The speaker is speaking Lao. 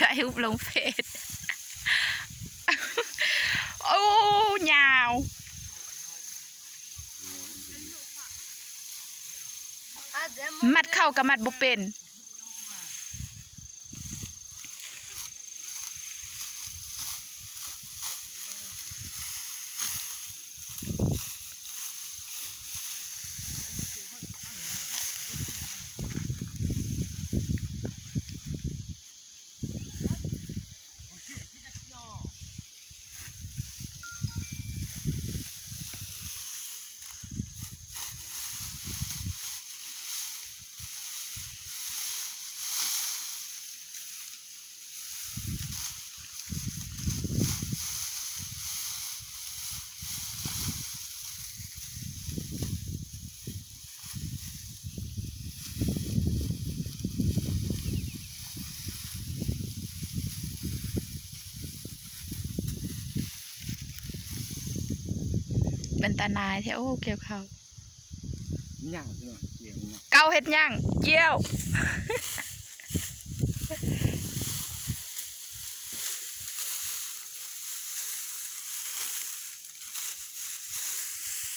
ຖ່າຍຮູບລົງເຟສ. ໂອ້ ຍາວ. ມັດເຂົ້າກໍມັດບໍ່ເປັນ. ເປັນຕາໜ່າຍແທ້ ໂອ້ ກ່ຽວເຂົ້າ. ຫຍັງເນາະ ກ່ຽວເນາະ ເກົາເຮັດຫຍັງ? ກ່ຽວ.